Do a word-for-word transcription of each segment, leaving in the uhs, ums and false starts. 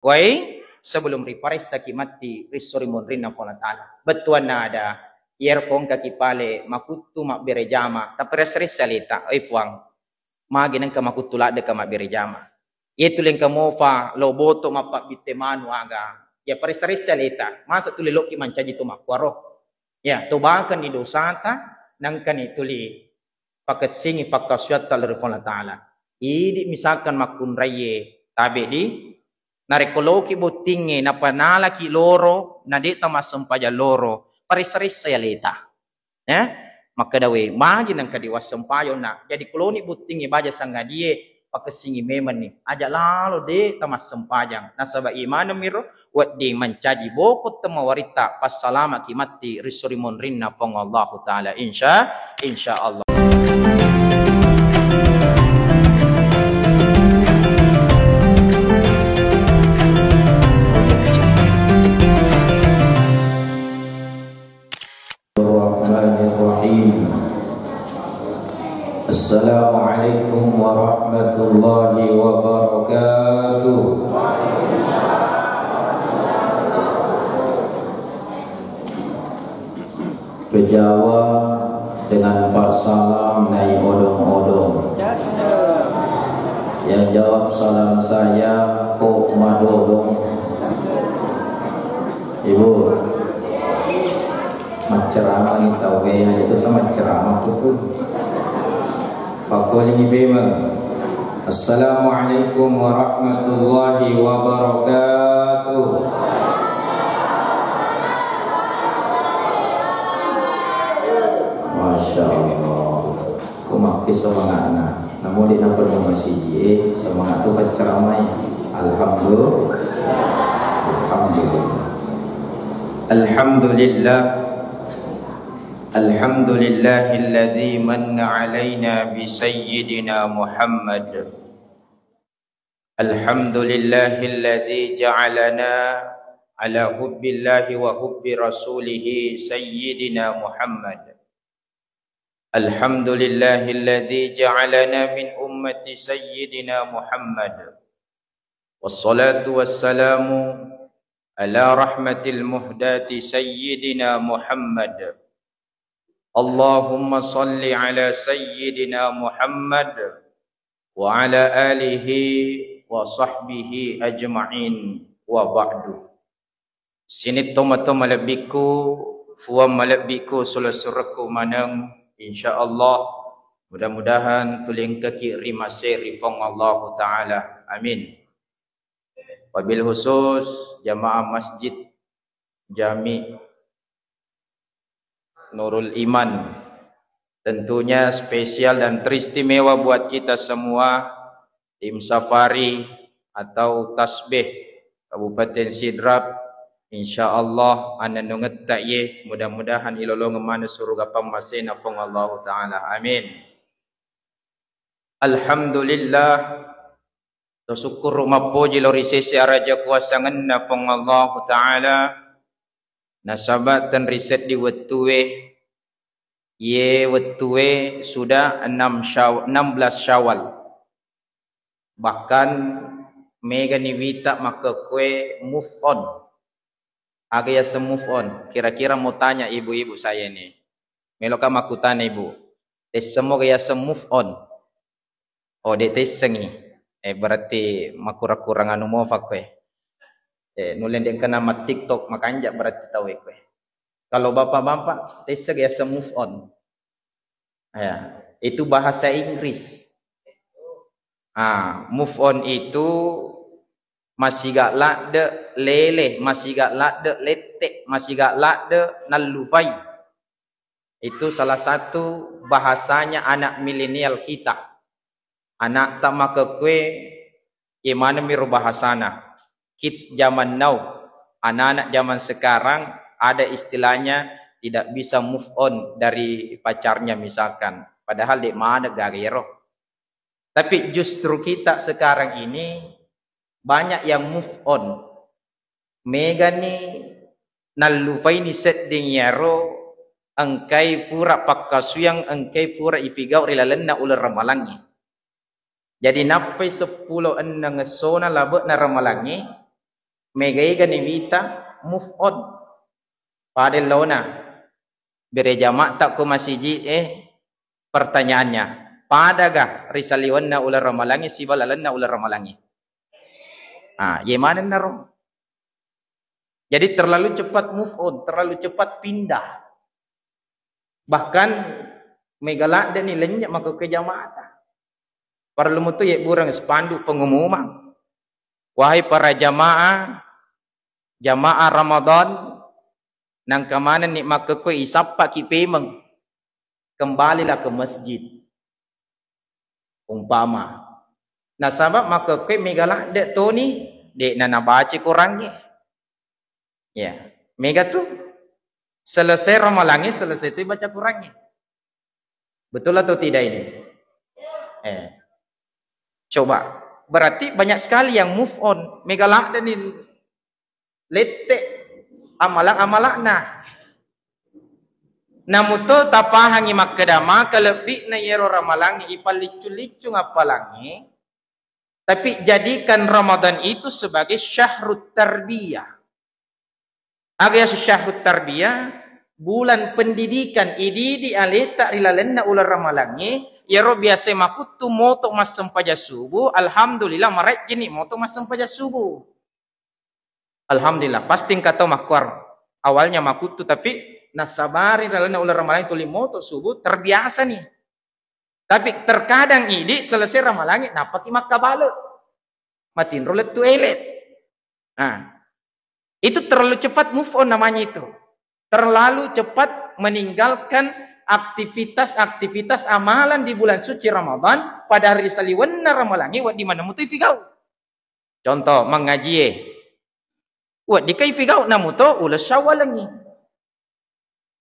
Wai, sebelum riparessaki matti ri esso ri munrinna Puang Allah Ta'ala. Bettuanna ada, iyaro ko engkaki pale makuttu mabbere jama, taparessa-ressa aleta, oi Puang, magi nengka makuttu laddeka mabbere jama. Iye tuli engka mofa, lo boto mappabbitte manu aga, ya paressa-ressa aleta, masa tuli lokki mancaji to makkuaro. Ya, tobakenni dosata, nengkani tuli pakessingi pakkasuyatta lao ri Puang Allah Ta'ala. Idi misalkan makkunraie tabe di, narekko loki bottingnge napanalaki loro, na de tamassempajang loro, paressa-ressai aleta. Eh? Makkeda we, magi nengka diwassempajang na. Jadi kuloni bottingnge baja sangadie, pakessingi memenni. Aja lalo de tamassempajang. Nasaba imanemmi ro, wedding mancaji boko temmawaritta passalamaki matti ri esso ri munrinna Puang Allahu Ta'ala. Insya, insya Allah. Bismillahirrahmanirrahim. Assalamualaikum warahmatullahi wabarakatuh. Pejawa dengan Pak Salam naik odong-odong. Yang jawab salam saya, kok madodong? Ibu, macceramah ni tau, eh, itu kan macceramah tuh. Pakkulingi memang. Assalamualaikum warahmatullahi wabarakatuh. Masya Allah. Ko makke semangatna. Namo de napenuh masigi, eh, semangat tu paccaramai. Alhamdulillah. Alhamdulillah. Alhamdulillah. Alhamdulillahilladzi manna alaina bi sayyidina Muhammad. Alhamdulillahilladzi ja'alana ala hubbillahi wa hubbi rasulihi sayyidina Muhammad. Alhamdulillahilladzi ja'alana min ummati sayyidina Muhammad. Wassalatu wassalamu ala rahmatil muhdati sayyidina Muhammad. Allahumma salli ala sayyidina Muhammad wa ala alihi wa sahbihi ajma'in, wa ba'du. Sining tomatoa malebbikku, fuang malebbikku, sula-surekku maneng, insya Allah, mudah-mudahan tuli engkaki rimase ri Puang Allahu Ta'ala. Amin. Wabil khusus jamaah Masjid Jami Nurul Iman. Tentunya spesial dan teristimewa buat kita semua, tim safari atau tasbih Kabupaten Sidrap. Insya Allah, anennungetta ye, mudah-mudahan ilolongeng maneng suruga pammasena Puang Allahu Ta'ala. Amin. Alhamdulillah. Tasukkuru mappoji lao ri sese araja kuasangenna Puang Allahu Ta'ala, nasaba tenri seddi wettue, ye wettue sudah enam Syaw-, enam belas Syawal. Bahkan megani wita makkekkue move on. Aga yaseng move on? Kira-kira mau tanya ibu-ibu saya ini. Meloka makkutana ibu. Tesseng moga yaseng move on? Oh, de tessengi. Eh, berarti makurang-kurang anu mofa koe. Eh, nulle de kena ma TikTok makanja berarti tau koe. Kalau bapak-bapak, tesseng yaseng move on? Ya, itu bahasa Inggris. Ah, move on itu masiga ladde lele, masiga ladde lette, masiga ladde nallufai. Itu salah satu bahasanya anak milenial kita. Anakta makekkue, ye maneng miro bahasana. Kids zaman now, anak-anak zaman sekarang ada istilahnya tidak bisa move on dari pacarnya misalkan. Padahal de maneng gaga yero. Tapi justru kita sekarang ini banyak yang move on. Megani nallufaini sedding iyaro engkai fura pakkasuyang, engkai fura ifigau ri lalenna uleng ramalangnge. Jadi nappai seppulo enneng essona labe'na ramalangnge, Mega-ega ni wita move on. Pada laona bere jama'ta ko masiji, eh, pertanyaannya, padaga ri saliwenna uleng ramalangnge sibawa lalenna uleng ramalangnge? Ah, ye manenna ro. Jadi terlalu cepat move on, terlalu cepat pindah. Bahkan mega ladde ni lennye makkokkoe jama'ta. Parellu mutu yebbureng spanduk pengumuman. Wahai para jamaah, jamaah Ramadan, nangka manenni makkokkoe isappaki pemeng, kembalilah ke masjid. Umpama. Nasaba makkokkoe mega ladde toni, de'na nabaca Korangnge. Ya, mega tu. Selesai ramalangnge, selesai tu baca Korangnge. Betul atau tidak ini? Eh. Coba. Berarti banyak sekali yang move on. Mega ladde ni lette amalang-amalakna. Namuto tapahangi makkeda maka lebbi'na yero ramalangnge ipalliccu-liccung appalangnge, tapi jadikan Ramadan itu sebagai syahrut tarbiyah. Aga yasu syahrut tarbiyah? Bulan pendidikan, ididi aleta ri lalenna uleng ramalangnge, yero biasa makuttu moto massempajang subuh, alhamdulillah marejjini moto massempajang subuh. Alhamdulillah, pasti engka tau makkuaro. Awalnya makuttu, tapi nasabari lalenna uleng ramalangnge tuli moto subuh, terbiasa nih. Tapi terkadang idi selesai ramalangnge, nappaki makkabale. Matinro lettu ele. Nah, itu terlalu cepat move on namanya itu. Terlalu cepat meninggalkan aktivitas-aktivitas amalan di bulan suci Ramadan, pada ri saliwenna ramalangnge wedding maneng mutu ifigau. Contoh, mangngajie. Wedding kai figau namuto uleng Syawal lengi.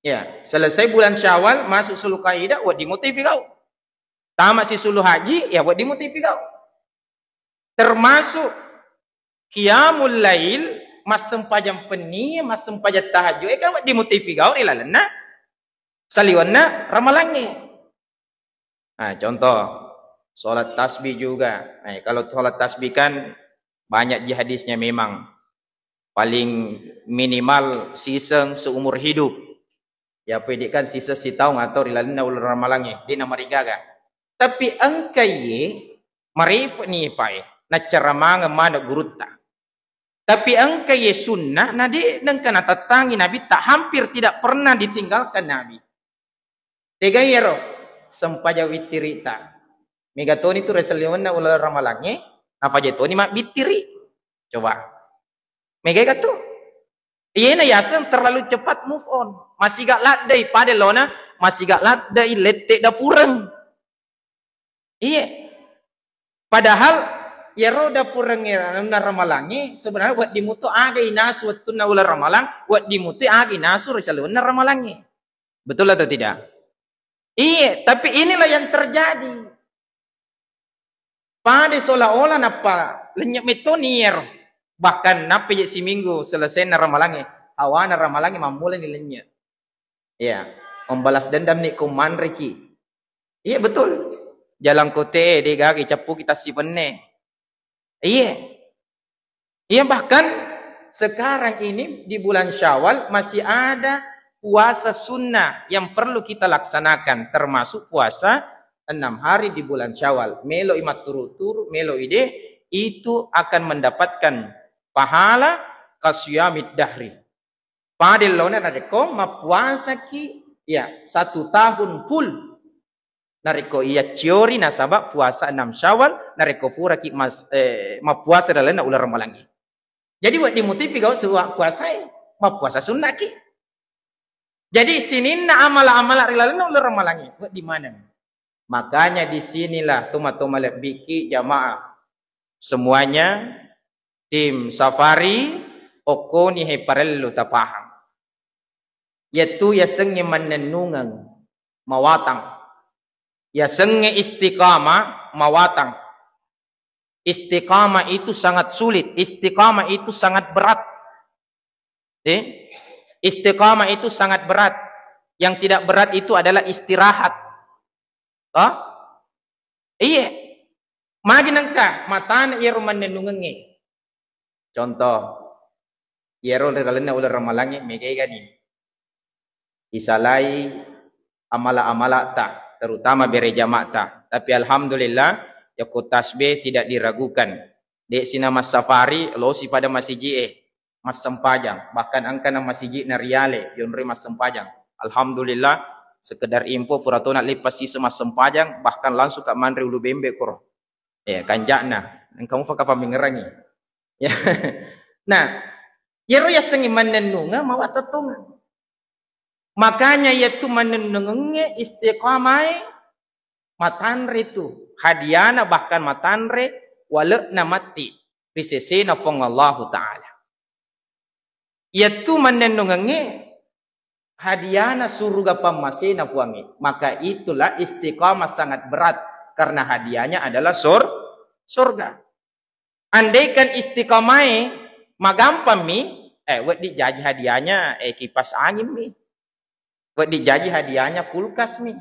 Ya, selesai bulan Syawal, masuk Zulkaidah, wedding muto ifigau. Tama si sulu haji, ya wedding muto ifigau. Termasuk qiyamul lail, massempajang penni, massempajang tahajud, eh, kan wedding muto ifigau ri lalenna saliwenna ramalangnge. Nah, contoh, sholat tasbih juga. Nah, kalau sholat tasbih kan banyak ji hadisnya memang. Paling minimal siseng seumur hidup. Ya, pede kan siseng sitaung atau ri lalenna uleng ramalangnge, de namarigaga. Tapi engka ye, marefe ni pae, naccaramangeng maneng gurutta. Tapi engka ye sunnah, na de nengka natattangi Nabi, tak hampir tidak pernah ditinggalkan Nabi. Tegai yero? Sempajang wittirita. Mega toni tu ri saliwenna uleng ramalangnge, nafaja toni mabbittiri. Coba. Mega ega tu? Iyena yaseng terlalu cepat move on. Masiga laddei pada lona, masiga laddei lette dapureng. Iye. Padahal yero dapureng anunna ramalangnge sebenarnya wedding muto aga inasu wettunna uleng ramalang, wedding muto aga inasu ri saliwenna ramalangnge. Betul atau tidak? Iya, tapi inilah yang terjadi. Pada seolah-olah nappa lenyek metoni iyaro. Bahkan nappa je siminggu selesainya ramalangnge, hawana ramalangnge mammulani lenyek. Iya, membalas dendam ni ko manreki. Iya, betul. Jalang kote de gaga cappuki tassi penne. Iya. Iya, bahkan sekarang ini di bulan Syawal masih ada puasa sunnah yang perlu kita laksanakan, termasuk puasa enam hari di bulan Syawal. Melo i matturu-turu, melo i de, itu akan mendapatkan pahala kasiyamid dahri. Pada lona narekko mappuasaki, ya, satu tahun full. Narekko iya ciori nasaba puasa enam Syawal, narekko furaki mas-, eh, mappuasa ri lalenna uleng ramalangnge. Jadi wedding muto ifigau suwa puasae, mappuasa sunnaki. Jadi sininna amala-amala ri lalenna uleng ramalangnge, wedding maneng. Makanya di sinilah toma-toma lebbiki jamaah semuanya, tim safari, okkoni he parellu tapahang. Yaitu yasengnge mannennungeng mawatang. Yasengnge istiqamah mawatang. Istiqamah itu sangat sulit, istiqamah itu sangat berat. Eh? Istiqamah itu sangat berat. Yang tidak berat itu adalah istirahat. Toh? Iya. Magi nengka matana iyaro mannennungengnge. Contoh, Iyaro ri lalenna uleng Ramalangnge, mega-egani isalai amala-amalata, terutama bere jama'ta. Tapi alhamdulillah, yakko tasbih tidak diragukan. De'si na massafari, losi pada masiji'e, massempajang. Bahkan engkana masiji'na riale, yonroi massempajang. Alhamdulillah, sekedar info, furatona lepas siseng massempajang, bahkan langsung ka manre ulu bembe koro. Ya, kanja'na. Engka mufa kapammengerangi. Ya. Nah, iyaro yasengnge mannennungeng mawa tettongeng. Makanya iyatu mannennungengnge istiqamae matanre tu hadiana, bahkan matanre wale'na matti ri sesena Puang Allahu Ta'ala. Iyatu mannennungengnge hadiana suruga pammasena Puangnge. Maka itulah istiqamah sangat berat karena hadiahnya adalah sur surga. Andaikan istiqamae magampammi, eh, wedding jaji hadiahnya, eh, kipas angin mi. Wedding jaji hadiahnya kulkas mi.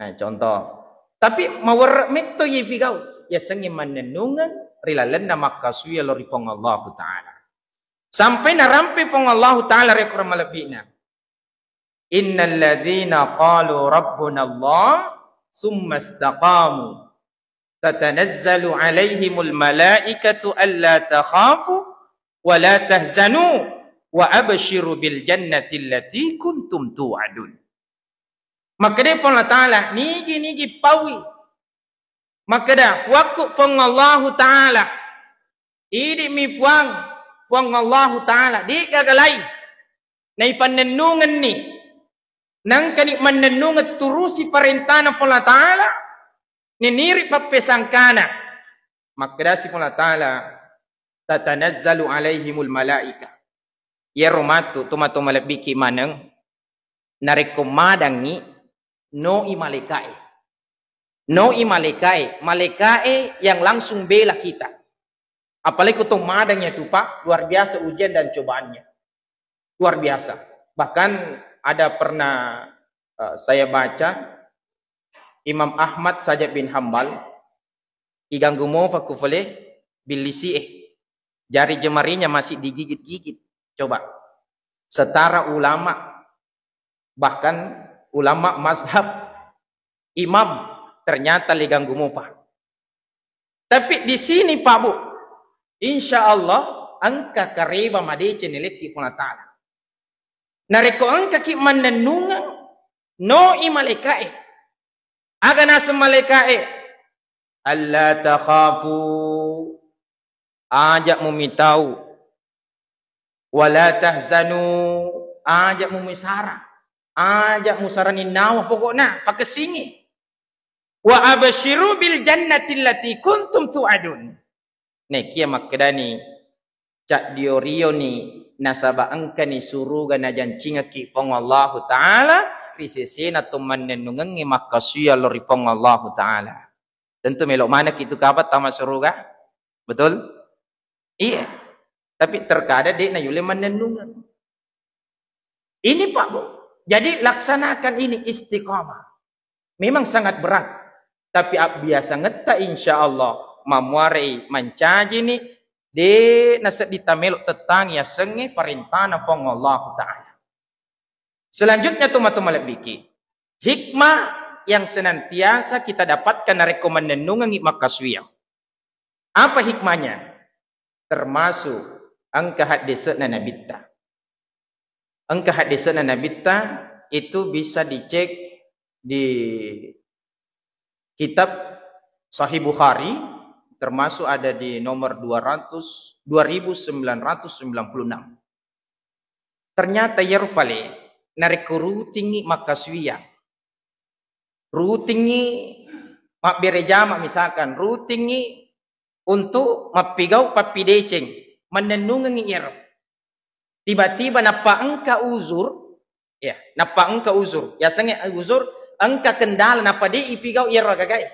Nah, contoh. Tapi mawerre metto yifigau, yasengnge mannennungeng ri lalenna makkasuwi lao ri Puang Allahu Ta'ala. Sampai narampe Puang Allahu Ta'ala rekko malebbi'na. Innalladzina qalu rabbunallah tsumma istaqamu tatanazzalu alaihimul malaikatu alla takhafu wa la tahzanu wa absyiru bil jannati allati kuntum tu'adun. Makkeda Puang Allah Ta'ala, nigi-nigi paui makkeda, Puakku Puang Allahu Ta'ala, idi'mi Puang, Puang Allahu Ta'ala, de'gaga laing. Naipannennungenni, nangkani mannennungeng turusi parentana Puang Allah Ta'ala, niniri pappesangkana. Makkedasi Puang Allah Ta'ala, tatanazzalu alaihimul malaika. Iyaro matu tomatoa malebbiki maneng, narekko madangngi, noi malaikae. Noi malaikae, malaikae yang langsung bela kita. Apalagi ko to madang ya tu, Pak, luar biasa ujian dan cobaannya. Luar biasa. Bahkan ada pernah, eh, saya baca, Imam Ahmad saja bin Hambal, iganggu mofa ku fole billisi'e. Jari jemarinya masih digigit-gigit. Coba. Setara ulama, bahkan ulama mazhab imam ternyata liganggu mofa. Tapi di sini, Pak Bu, insya Allah engka kareba madeceng nalekki Puang Allah Ta'ala. Narekko engkaki mannennungeng, noi malaikae. Aga naseng malaikae? Alla takhafu, aja mumitau. Wala tahzanu, aja mumisara. Aja musara ninnawa, pokokna pakessingi. Wa absyiru bil jannati allati kuntum tu'adun. Nekia makkedani, caddio-rioni nasaba engkani suruga najancingekki Puang Allahu Ta'ala ri sesena to mannennungengnge makkasuya lao ri Puang Allahu Ta'ala. Tentu melo manekki tu kapang tama suruga. Betul? Iya. Tapi terkadang de' nayulle mannennungeng. Ini, Pak Bu. Jadi laksanakan ini istiqamah. Memang sangat berat. Tapi abbiasangetta insya Allah mamuarei mancajini, de' nasedding tamelo tettangi yasengnge parentana Puang Allahu Ta'ala. Selanjutnya tu matu malebbiki. Hikmah yang senantiasa kita dapatkan narekko mannennungengngi makkasuwiyang. Apa hikmahnya? Termasuk engka haddese'na Nabitta. Engka haddese'na Nabitta itu bisa dicek di kitab Sahih Bukhari, termasuk ada di nomor dua ratus, dua ribu sembilan ratus sembilan puluh enam. Ternyata iyaro pale, narekko rutingngi makkasuwiyang, rutingngi mabbere jama, misalkan, rutingngi untuk mappigau pappideceng, mannennungengngi iyaro. Tiba-tiba nappa engka uzur, ya, nappa engka uzur. Yasengnge uzur, engka kendala, nappa de' ipigau iyaro agagae.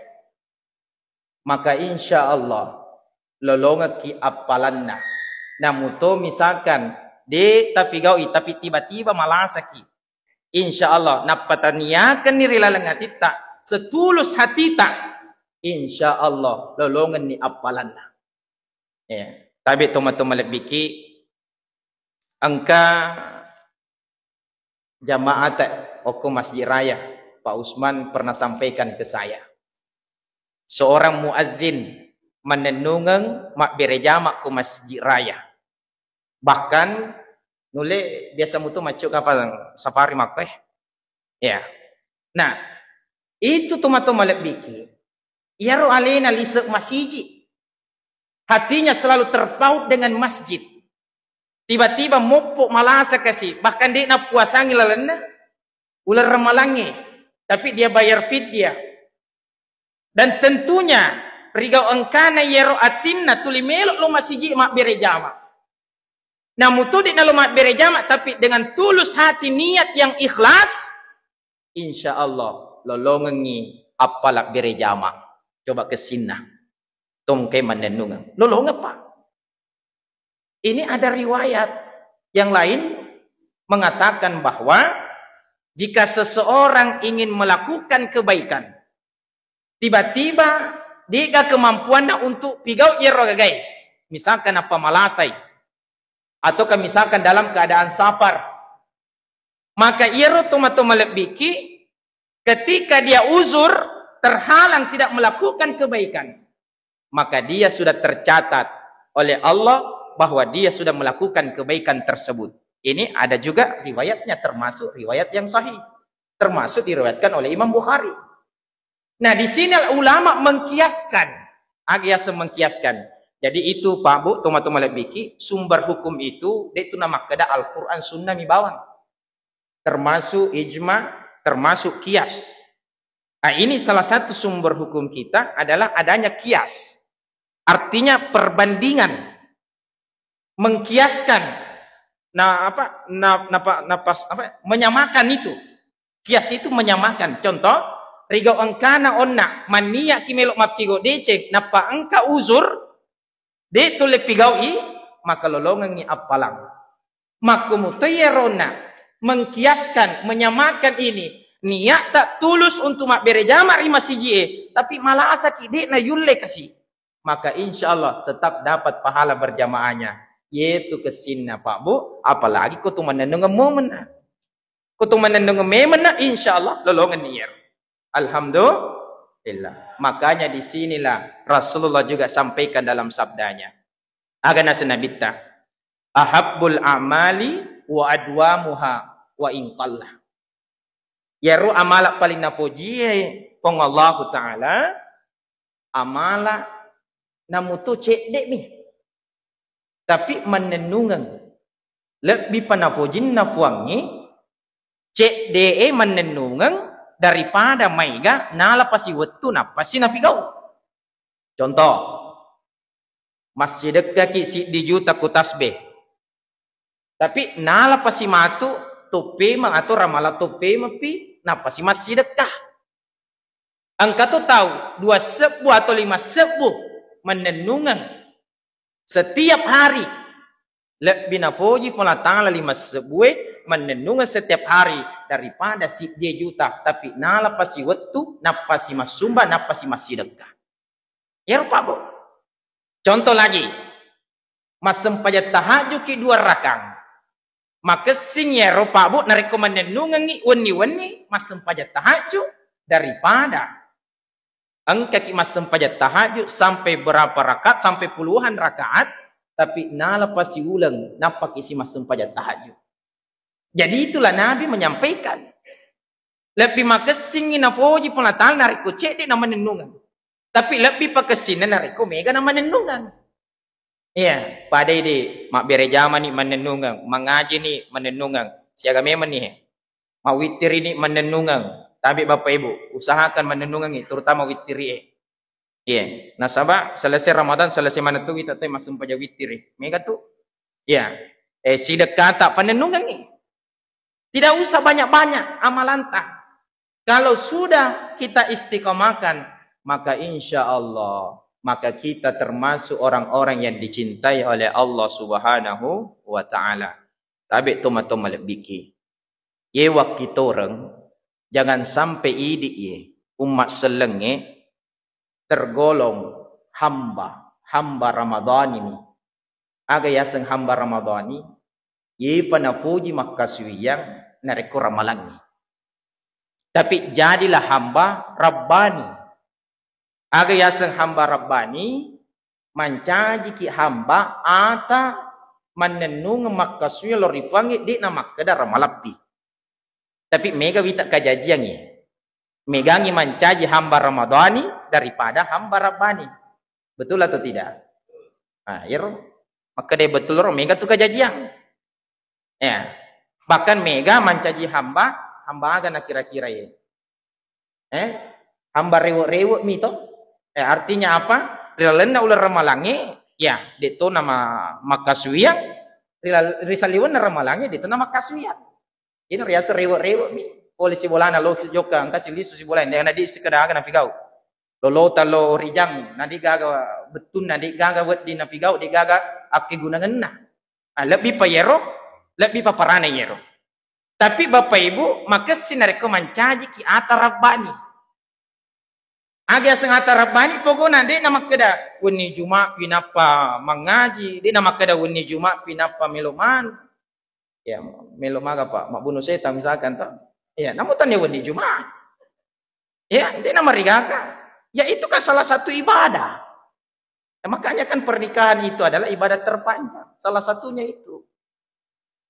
Maka insya Allah lolongekki appalanna. Namuto misalkan de' tapigaui, tapi tiba-tiba malasaki, insya Allah nappa taniakenni ri laleng atitta, setulus hatita, insya Allah lolongenni appalanna. Ya, tabe tomatoa malebbiki, Engka jamaah te okko Masjid Raya, Pak Usman pernah sampaikan ke saya. Seorang muazzin mannennungeng mabbere jama ko Masjid Raya. Bahkan nulle biasa mutu maccu kapang safari makko, eh. Ya. Nah, itu tomatoa malebbiki. Iyaro alena lise masiji. Hatinya selalu terpaut dengan masjid. Tiba-tiba moppo malasa kasi, bahkan de' napuasangi lalenna uleng ramalangnge, tapi dia bayar fidyah. Dan tentunya rigau engkana iyaro atinna tuli melo lo masiji mabbere jama. Namutu de' nalo mabbere jama, tapi dengan tulus hati, niat yang ikhlas, insya Allah lolongengngi appala bere jama. Coba kessinna. Tongke mannennungeng. Lolongeng, Pak. Ini ada riwayat yang lain mengatakan bahwa jika seseorang ingin melakukan kebaikan, tiba-tiba de'ga kemampuanna untuk pigau iyaro gagae, misalkan apa malasai, ataukah misalkan dalam keadaan safar, maka iyaro tomatoa malebbiki, ketika dia uzur, terhalang tidak melakukan kebaikan, maka dia sudah tercatat oleh Allah bahwa dia sudah melakukan kebaikan tersebut. Ini ada juga riwayatnya, termasuk riwayat yang sahih, termasuk diriwayatkan oleh Imam Bukhari. Nah, di sini ulama mengkiaskan. Aga yaseng mengkiaskan. Jadi itu, Pak Bu, tomatoa malebbiki, sumber hukum itu de' tu namakkeda Al-Quran, Sunnah mi bawang. Termasuk ijma, termasuk kias. Ah, ini salah satu sumber hukum kita adalah adanya kias. Artinya perbandingan, mengkiaskan, nah apa, na-, napa-, napas-, apa, menyamakan itu. Kias itu menyamakan. Contoh, rigau engkana onna manniya ki melo mappigau deceng, nappa engka uzur, de' tulle pigaui, maka lolongengngi appalang. Makkomuto iyarona mengkiaskan, menyamakan ini, niatta tulus untuk mabbere jama ri masijie, tapi malasaki de' nayulle kasi, maka insya Allah tetap dapat pahala berjamaahnya. Yetu kessinna, Pak Bu, apalagi ko tu mannennungeng momenna. Ko tu mannennungeng memenna, insya Allah lolongenni iyaro. Alhamdulillah. Makanya di sinilah Rasulullah juga sampaikan dalam sabdanya. Aga naseng Nabitta, "Ahabbul a'mali wa adwamuha wa in qalla." Iyaro amala paling napojie Puang Allahu Ta'ala, amala namutu cedde'mi, tapi mannennungeng. Lebbi pa nafojinna Fuangnge cedde'e mannennungeng daripada maega nala pasiwettu nappa si nafigau. Contoh, massidekkaki siddi juta ku tasbih. Tapi nala pasi matu toppemeng atau ramalang toppemengpi, nappa si massidekka. Engka to tau dua sebbu atau lima sebbu mannennungeng setiap hari. Lebbi nafoji Puang Allah Ta'ala lima sebbue mannennungeng setiap hari daripada siddie juta, tapi nala pasi wettu, nappa si massumba, nappa si massidekka. Iyaro, Pak, Bu. Contoh lagi, massempajang tahajudki dua rakang. Makessing iyaro, Pak, Bu, narekko mannennungengngi wenni-wenni massempajang tahajud daripada engkaki massempajang tahajud sampai berapa rakaat, sampai puluhan rakaat, tapi nala pasi uleng, nappaki si massempajang tahajud. Jadi itulah Nabi menyampaikan. Lebbi makessingngi nafoji Puang Allah Ta'ala narekko cedde na mannennungeng. Tapi lebbi pakessinna narekko mega na mannennungeng. Iya, padai di mabbere jamani mannennungeng, mangajini mannennungeng. Siaga memenni he. Mawittirini mannennungeng. Tabe Bapak Ibu, usahakan mannennungengi, terutama wittirie. Iya, nasaba selesai Ramadan, selesai maneng tu kita te massempajang wittiri. Mega tu. Iya. Eh, sidekkata pannennungengi. Tidak usah banyak-banyak amalanta. Kalau sudah kita istiqomahkan, maka insya Allah, maka kita termasuk orang-orang yang dicintai oleh Allah Subhanahu wa Ta'ala. Tabe tomatoa malebbiki. Ye wakkitoreng, jangan sampai idi ye umma sellengnge tergolong hamba, hamba Ramadhani ni. Aga yaseng hamba Ramadhani? Yepa nafoji makkasuwiyang narekko ramalangngi. Tapi jadilah hamba rabbani. Aga yaseng hamba rabbani? Mancajiki hamba ata mannennungeng makkasuwiyang lao ri Puangnge, de'na makkeda ramalappi. Tapi mega wita kajajiangngi. Megangngi mancaji hamba ramadhani daripada hamba rabbani. Betul atau tidak? Nah, iyaro makkeda betul ro, mega tu kajajiang. Ya. Bahkan mega mancaji hamba, hamba aga na kira-kira ye. Eh, hamba rewe-rewe mi to. Eh, artinya apa? Ri lalenna uleng ramalangnge, ya, de to nama makkasuwiyang, ri lal-, ri saliwenna ramalangnge de to nama makkasuwiyang. Ini riaseng rewe-rewe mi. Pole sibolana lo jokka, engka silisu sibola, na di sekeda aga nafigau. Lolota lo rijang, na de gaga bettunna, de gaga wedding nafigau, de gaga akkegunangenna. Ah, lebbi pa yero, lebbi pa parana yero. Tapi Bapak Ibu, makessing narekko mancajiki ata rabbani. Aga yaseng ata rabbani? Pokona de na makkeda wenni Juma pi nappa mangaji, de na makkeda wenni Juma pi nappa melo manu. Ya, melo maga, Pak? Mabbunuh setan misalkan, toh? Ya, namu tania wenni Juma. Ya, de na marigaga. Ya, itu kan salah satu ibadah. Ya, makanya kan pernikahan itu adalah ibadah terpanjang. Salah satunya itu.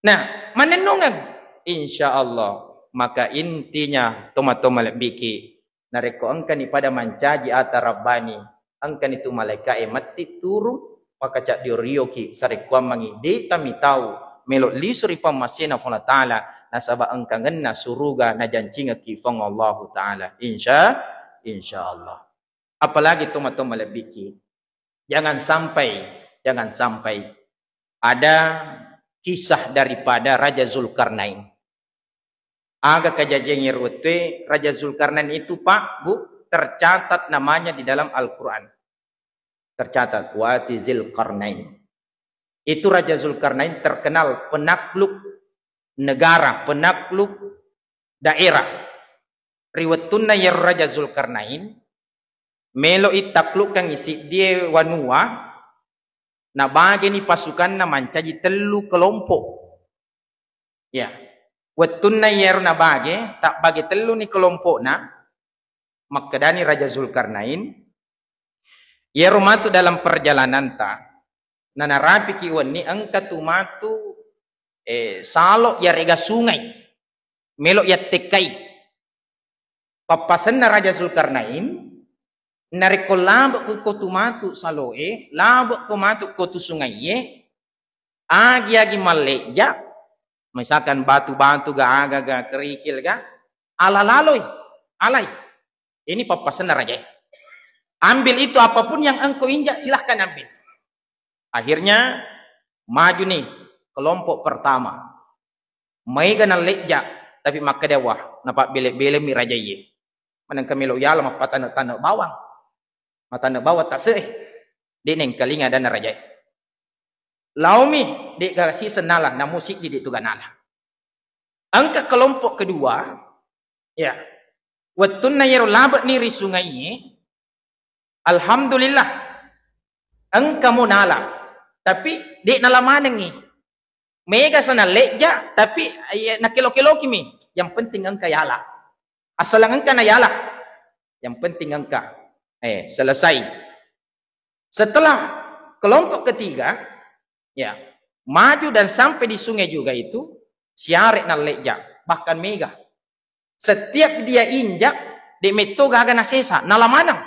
Nah, manennungeng. Insya Allah. Maka intinya, toma-toma lebbiki, narekko engkani pada mancaji ata rabbani, engkani tu malaika'e matti turu, maka caddio-rioki sarekkuammengi de tami tau melo lisu ri pammasena Puang Allah Ta'ala, nasaba engkangenna suruga najancingekki Puang Allahu Ta'ala. Insya, insya Allah. Apalagi toma-toma lebbiki. Jangan sampai, jangan sampai ada kisah daripada Raja Zulkarnain. Aga kajajiang iyaro wettue Raja Zulkarnain itu, Pak, Bu, tercatat namanya di dalam Al-Quran. Tercatat, wati Zilkarnain. Itu Raja Zulkarnain terkenal penakluk negara, penakluk daerah. Ri wettunna iyaro Raja Zulkarnain, melo'i taklukkangngi siddie wanua, nabageni pasukanna mancaji tellu kelompok. Ya. Wettunna iyaro nabage, tabbage telluni kelompokna, makkedani Raja Zulkarnain, iyaro matu dalam perjalananta, nanarapiki wenni engka tu matu, eh, salo yarega sungai, melo yattekkai. Pappasenna Raja Zulkarnain, narekko labe'ko ko tu matu saloe, labe'ko matu ko tu sungaie, agi-agi malleja, misalkan batu-batu ga, aga ga, kerikil ga, ala laloi, alai. Ini pappasenna rajae. Ambil itu, apapun yang engkau injak, silahkan ambil. Akhirnya maju nih kelompok pertama. Maega nalleja, tapi makkeda, wah, napabbele-belemi rajaie. Manengka melo yala mappatane-tane bawang. Matane bawang tase'e. De nengkalinga adanna rajae. Laomi, de gaga siseng nala, namu siddi de tu ga nala. Engka kelompok kedua, ya. Wettunna yero labe'ni ri sungaie, alhamdulillah, engka mo nala, tapi de nala manengngi. Mega sana leja, tapi, iya, nakelo-kelokimi. Yang penting engka yala. Asal engka na yala. Yang penting engka. Eh, selesai. Setelah kelompok ketiga, ya, maju dan sampai di sungai juga itu, siare nalleja, bahkan mega. Setiap dia injak, de metto gaga nasesa, nala maneng.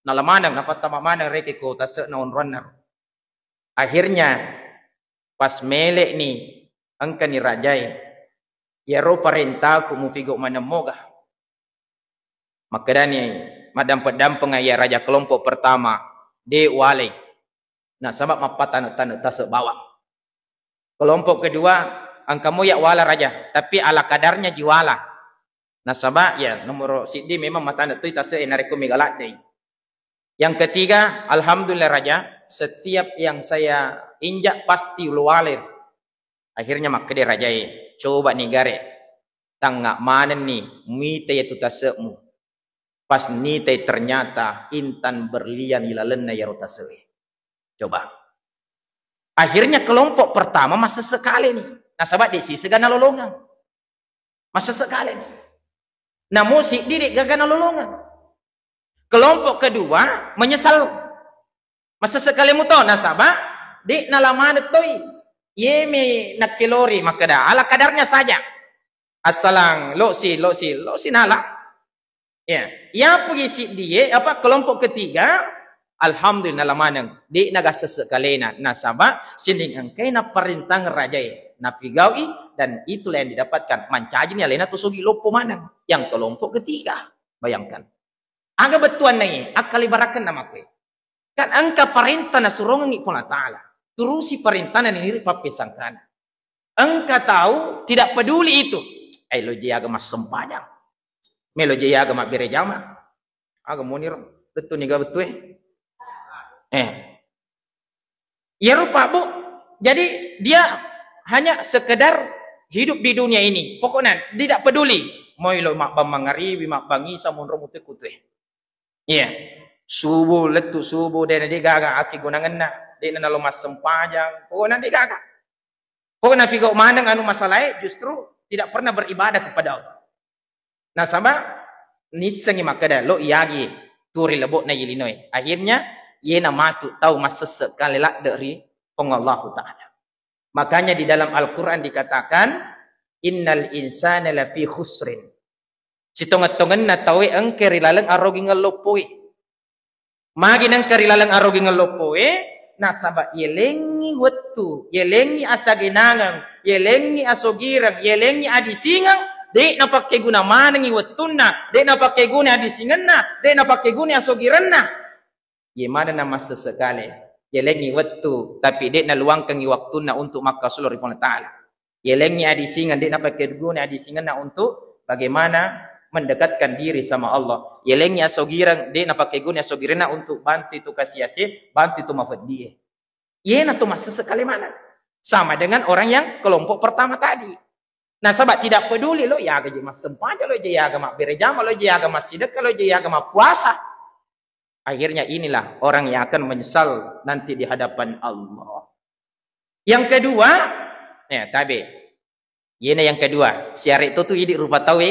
Nala maneng, napattama maneng reke ko tase'na onroanna. Akhirnya, pas mele'ni, engkani rajae, iyaro parentaku mufigo maneng moga. Makkedani maddampe-dampenga iya raja kelompok pertama, de walai. Nasaba mappatane-tane tase bawang. Kelompok kedua, engka mo ya wala raja, tapi ala kadarnya ji wala. Nasaba ya nomoro siddi memang matane toi tase e narekko mega laddei. Yang ketiga, alhamdulillah raja, setiap yang saya injak pasti lo wale. Akhirnya makkeda rajae, coba ni gare, tangnga manenni muita yatu tase'mu. Pas nitai, ternyata intan berlian ilalenna yaro tase'e. Coba. Akhirnya kelompok pertama masesse kale ni. Nasaba de' sisega nalolongeng. Masesse kale. Namo siddi de' gaga nalolongeng. Kelompok kedua menyesal. Masesse kale muto nasaba de' nala maneng toi. Yemi nakkelori makkeda ala kadarnya saja. Assalang, losi, losi, losi nala. Ya, ya puji siddie apa kelompok ketiga, alhamdulillah nala maneng. De' naga sesse kalena nasaba sining engkai naparentang rajae napigaui, dan itulah yang didapatkan. Mancajini alena to sogi loppo maneng. Yang kelompok ketiga. Bayangkan. Aga bettuanna ye, akkalibarakenna makkue. Kan engka parenta nasurongengngi Puang Allah Ta'ala. Turusi parentana, niniri pappesangkana. Engka tau tidak peduli itu. Eh, lo je aga massempajang. Melo je aga mabbere jama. Aga moniro. Bettu niga bettue. Eh. Iyaro Pak Bu. Jadi dia hanya sekedar hidup di dunia ini. Pokoknya tidak peduli. Moi lo mabbang mangaribi, mabbang isa, monro mute kutue. Iya. Subuh, lettu subuh, de' na de' gaga akkegunangenna, de' na nalo massempajang, pokokna de' gaga. Pokokna figau maneng anu masalae, justru tidak pernah beribadah kepada Allah. Nasaba nissengi makkeda, lo iyagi turi lebo'na yilinoe. Akhirnya, yena matu tau massesse kale ladde ri Puang Allahu Ta'ala. Makanya di dalam Al-Quran dikatakan, "Innal insana lafi khusrin." Sitongeng-tongenna tauwe engka ri laleng arogingeng loppoe. Magi nengka ri laleng arogingeng loppoe, nasaba yelengi wettu, yelengi asagenangeng, yelengi asogireng, yelengi adisingeng, de' napakkeguna manengi wettunna, de' napakkeguna adisingenna, de' napakkeguna asogirenna. Ye manenna massesse kale, yelengi wettu, tapi de' naluangkengi waktunna untuk makkasulo ri Puang Ta'ala. Yelengi adisingeng, de' napakkeguna adisingenna untuk bagaimana mendekatkan diri sama Allah. Yelengi asogireng, de' napakkeguna asogirenna untuk bantu itu kasiase, bantu itu mafeddie. Yena tu massesse kale maneng. Sama dengan orang yang kelompok pertama tadi. Nasaba tidak peduli lo, yaga je massempajang, lo je yaga mabbere jama, lo je yaga massidekka, lo je yaga mappuasa. Akhirnya inilah orang yang akan menyesal nanti di hadapan Allah. Yang kedua, ya tabe. Yena yang kedua, siare to tu idi rupa tauwe,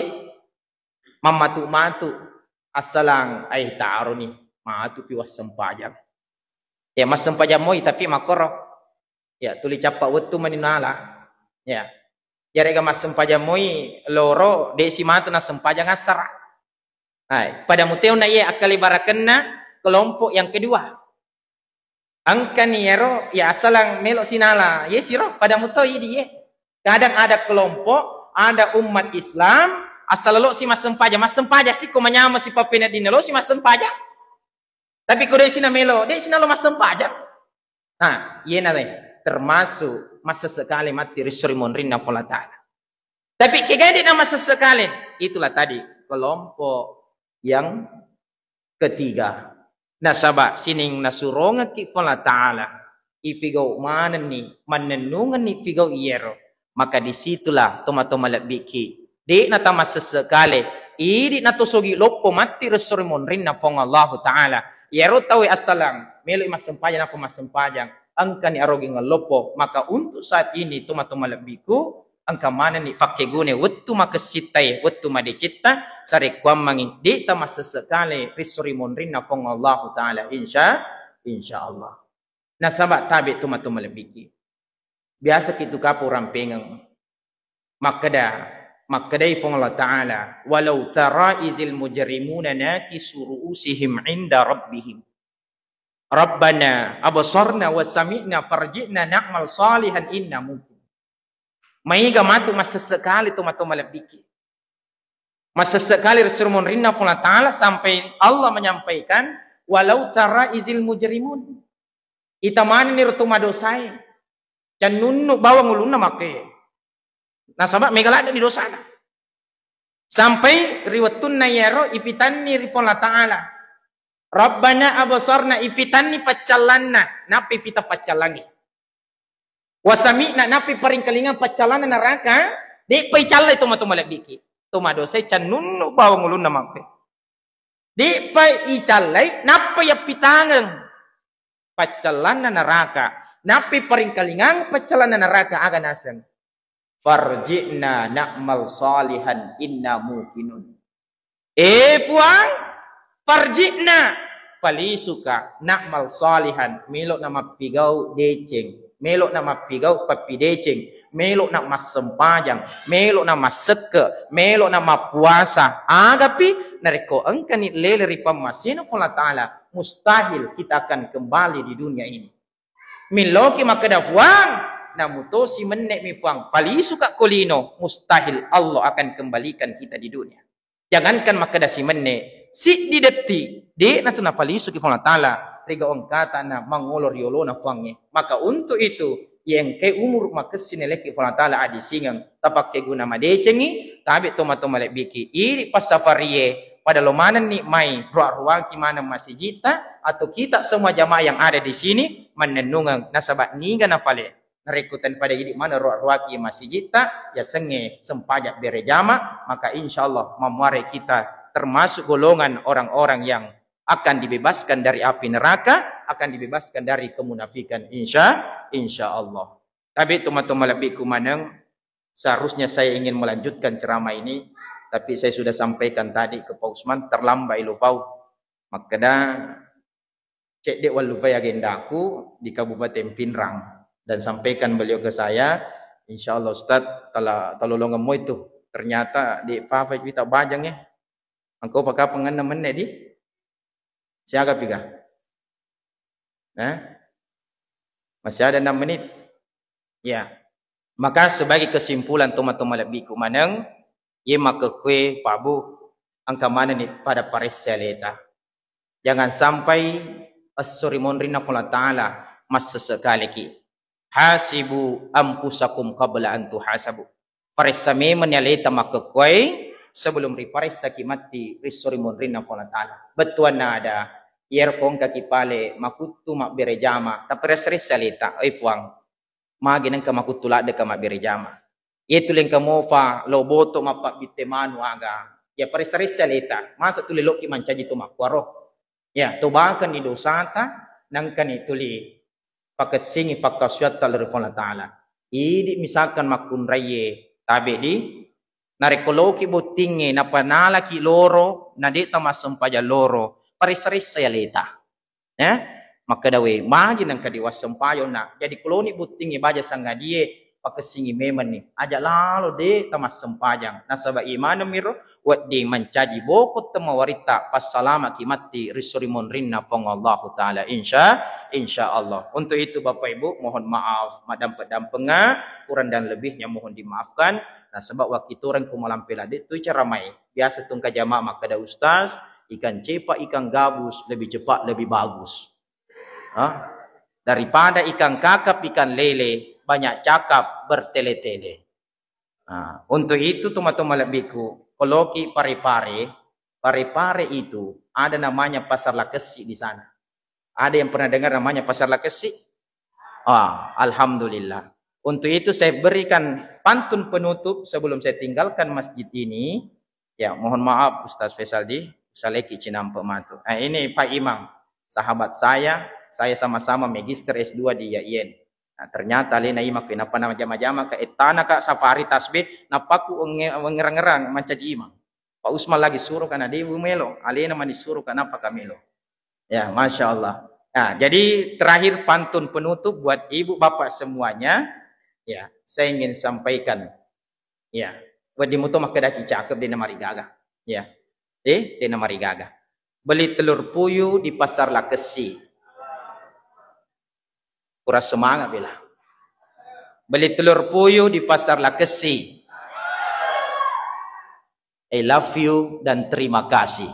mammatu-matu, assalang, ai taroni, matu pi wassempajang. Ya, massempajang moi, tapi makkoro. Ya, tuli cappa wettu mani nala. Ya. Yarega massempajang moi loro, de' si matu nassempajang assara. Hai, pada muteuna ye akkalibarakenna kelompok yang kedua. Engkani yero, ya assalang melo sinala, ye siro pada mutoi di ye. Kadang ada kelompok, ada umat Islam, asal lo si massempajang, massempajang si ko manyama si pappeneddinna lo si massempajang. Tapi ko de' si namelo, de' si nalo massempajang. Nah, yena le, termasuk massesse kale matti ri esso ri monrinna Puang Allah Ta'ala. Tapi kegai de' na massesse kale, itulah tadi kelompok yang ketiga. Nasaba sining nasurongekki Puang Allah Ta'ala, ifigau manenni, mannennungenni figau iyero, maka disitulah tomatoa malebbiki. De'na tamassesse kale, idi natosogi loppo matti ri esso ri monrinna Puang Allahu Ta'ala. Iyaro tauwe assalang, meloi massempajang, nappa massempajang, engkani arogengeng loppo. Maka untuk saat ini, tomatoa malebbiku, engka manenni fakkegune wettu makessittae, wettu madecetta, sarekkuammengi de tamassesse kale ri esso ri monrinna Puang Allahu Ta'ala, insya, insya Allah. Nasaba tabe tomatoa malebbiki. Biasaki tu kapang urampengeng. Makkeda, makkedai Puang Allah Ta'ala, "Walau tara izil mujrimuna nakisu ru'usihim 'inda rabbihim. Rabbana absarna wa sami'na farji'na na'mal salihan inna muqinun." Maega matu massesse kale tomatoa malebbiki. Massesse kale ri esso ri monrinna Puang Allah Ta'ala sampai Allah menyampaikan, "Walau tara izil mujrimun." Ita manenni ro to madosae. Cannunnu bawang ulunna makke. Nasaba mega ladde'ni dosana. Sampai ri wettunna iyaro ipitanni ri Puang Allah Ta'ala. Rabbana absarna, ipitanni paccallanna, nappa ipita paccallangnge. Wa sami'na, nappa iparingkalingang paccallanna neraka, de'pa icallai tomatoa malebbiki. To madosae cannunnu bawang ulunna makke. De'pa icallai, nappa yappitangeng paccallanna neraka. Nappa iparingkalingang paccallanna neraka, aga naseng. "Farji'na na'mal salihan inna muqinun." Eh Puang, farji'na, palisuka, na'mal salihan, melo'na mappigau deceng, melo'na mappigau pappideceng, melo'na massempajang, melo'na massekke, melo'na mappuasa. Agapi, narekko engkani lele ri pammasena Puang Allah Ta'ala, mustahil kita akan kembali di dunia ini. Milloki makkeda, "Fuang, namutosi menne'mi Fuang, palisuka ko lino," mustahil Allah akan kembalikan kita di dunia. Jangankan makkeda simenne, siddi detti, de'na tu napalisuki Puang Allah Ta'ala, riga engkata na mangolo riolona Fuangnge. Maka untuk itu, iya engkae umur makessing nalekki Puang Allah Ta'ala adisingeng, tapakkeguna madecengi, tabe toma-toma lebbiki, idi passafarie, pada lo manenni mai, ruak-ruaki maneng masijita, atau kita semua jamaah yang ada di sini, mannennungeng, nasaba niga nafale. Narekko tan pada idi maneng ruak-ruaki masijita, yasengnge sempajang berejama, maka insya Allah mamuare kita termasuk golongan orang-orang yang akan dibebaskan dari api neraka, akan dibebaskan dari kemunafikan, insya, insya Allah. Tapi teman-teman lebihku maneng, seharusnya saya ingin melanjutkan ceramah ini, tapi saya sudah sampaikan tadi ke Pak Usman, terlambat ilufau. Makkeda, cedde wallufai agendaku di Kabupaten Pinrang dan sampaikan beliau ke saya, insya Allah Ustaz, tala talolongeng moi tu. Ternyata di Fafa kita bajang ya. Engkau pakapang enam menit di siaga piga? Nah, masih ada enam menit. Ya, maka sebagai kesimpulan, toma-toma lebihku maneng, ye makkekue Pak Bu, engka manenni pada paressa aleta. Jangan sampai esso ri monrinna Puang Allah Ta'ala massese kaleki. Hasibu anfusakum qabla an tuhasabu. Paressa memenni aleta makkekkuai sebelum riparessaki matti ri esso ri monrinna Puang Allah Ta'ala. Bettuanna ada, iyaro ko engkaki pale makuttu mabbere jama, taparessa-ressa aleta, oi Fuang, magi nengka makuttu laddeka mabbere jama. Yetu lengka mofa lo boto mappabbitte manu aga. Ya paressa-ressa aleta. Masa tuli lokki mancaji to makkuaro? Ya, tobakenni dosata, nengkani tuli pakessingi pakkasuatta lao ri Puang Allah Ta'ala. Idi misalkan makkunraiye tabe di, narekko loki bottingnge napanalaki loro, na de tamassempajang loro, paressa-ressai aleta. Ya, makkeda, "We, magi nengka diwassempajang, Nak?" Jadi kuloni bottingnge baja sangadie, pakessingi memenni. Aja lalo de tamassempajang. Nasaba imanemiro wedding mancaji bokong temawaritta passalamaki matti ri esso ri monrinna Puang Allahu Ta'ala. Insya, insya Allah. Untuk itu Bapak Ibu, mohon maaf, maddampeng-dampenga, kurang dan lebihnya mohon dimaafkan. Nasaba wakkitoreng ku malampe ladde tu cara mai. Biasa tungka jamaah makkeda, "Ustaz, ikan cepak, ikan gabus lebih cepat, lebih bagus." Hah? Daripada ikan kakap, ikan lele, banyak cakap, bertele-tele. Nah, untuk itu, teman-teman lebihku, koloki Pare-Pare, Pare-Pare itu ada namanya Pasar Lakessi di sana. Ada yang pernah dengar namanya Pasar Lakessi? Ah, alhamdulillah. Untuk itu saya berikan pantun penutup sebelum saya tinggalkan masjid ini. Ya, mohon maaf Ustaz Faisal di, usaleki cinampe matu. Eh, ini Pak Imam, sahabat saya, saya sama-sama magister S dua di I A I N. Nah, ternyata alena imang, kenapa nama jama-jama ka ettana ka safari tasbih, napaku nge-, ngerang-ngerang mancaji imang. Pak Usman lagi suruh kana debu melo, alena mani suruh kana paka melo. Ya, Masya Allah. Nah, jadi terakhir pantun penutup buat ibu bapak semuanya. Ya, saya ingin sampaikan. Ya, wedding muto makkedaki cakep de namarigaga. Ya, eh, de namarigaga. Beli telur puyuh di Pasar Lakessi. Kurang semangat bela. Beli telur puyuh di Pasar Lakessi. I love you dan terima kasih.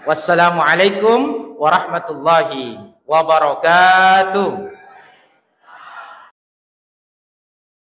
Wassalamualaikum warahmatullahi wabarakatuh.